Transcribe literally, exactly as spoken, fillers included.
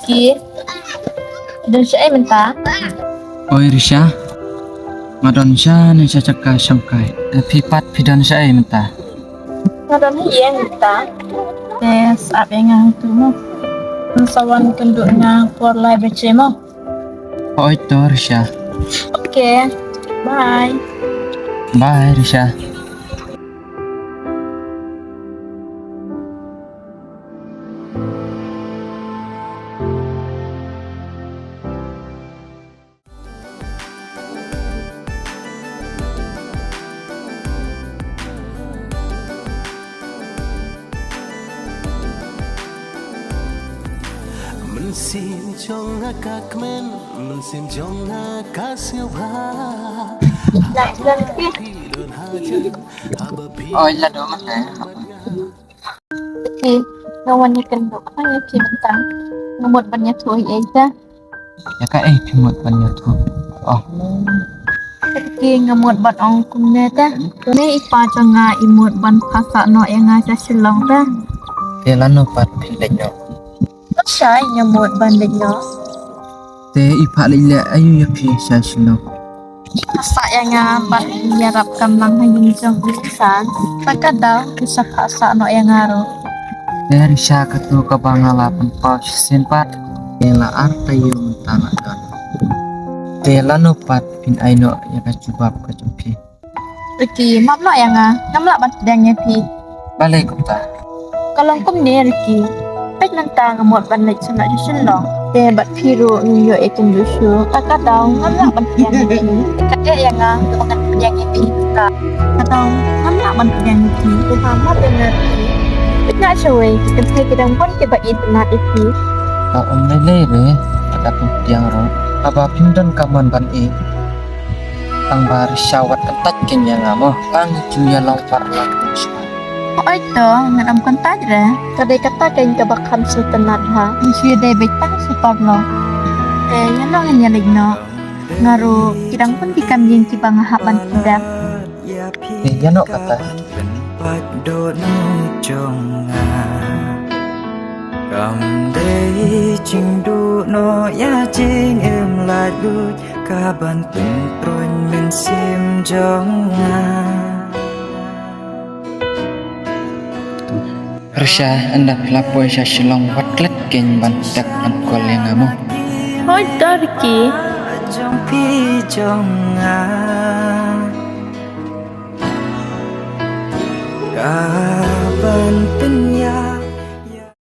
Ki don shaei mynta? Oi Risha, nga don sha ne sha jaka shongkai. Phi pat phi don shaei mynta? Nga don ha ïing mynta. Te sap ïa nga tu mo. Sa wan kynduh nga por lai baje mo. Oi to Risha. Okay. Bye. Bye Risha. Mynsiem jong nga ka kmen, mynsiem jong nga ka sngewbha. Oi la do man le. Ki, nga wan ïa kynduh khnang ïa ki mynta. Nga mut ban ïathuh ei ei te. Ïa kaei phi mut ban ïathuh? Oh. Ki, nga mut ban ong kumne te. Une i pa jong nga i mut ban phah sah noh ïa nga sha Shillong te. Te lano pat phin leit noh? Shai nga mut ban leit noh. Te i phah leit leh aïu ïa phi sha Shillong? Phah sah ïa nga bad ïarap kamlang ha ïing jong u san. Te ka daw u sa phah sah noh ïa nga ruh. Te Risha, kato kaba nga la pynpaw shisien pat. Te la ar taïew mynta la don. Te lano pat phin ai noh ïa ka jubab ka jong phi? Ricky, map noh ïa nga, ngam lah ban pdiang ïa phi. Balei kumta? Ka long kumne Ricky. Peit mynta nga mut ban leit sha Shillong. Te bad phi ruh ngin ïoh ïakynduh shuh. Te ka daw ngam lah ban pdiang ïa phi. Te ka eh ïa nga, kaba ngan pdiang ïa phi. Ka daw ngam lah ban pdiang ïa phi. Te ha map ïa nga Ricky. Peit nga shawei, ki kynthei ki dang bun kiba itynnad ïa phi. Ka ym lei lei re, ka dang pdiang ruh. Haba phim don ka mon ban ïeit. Tang ba Risha wat kyntait kein ïa nga mo. Tang ïa ki ïa long par lang. Oi to, ngan ym kyntait re. Ka dei kata kein kaba kham sngewtynnat ha. Ngi shu dei beit tang shu paralok. Te ïa noh ngan ïa leit noh. Nga ruh ki dang pun ki kam ïing kiba nga hap ban pyndonkam. Te ïa noh kata. Pat dohnud jong nga. Kam dei jingduh noh ïa jingim laitluid kaban pynpruin mynsiem jong nga. Risha, ynda phi la poi sha Shillong wat klet kein ban tek ban call ïa nga mo. Hooid to Ricky. Jong phi jong nga.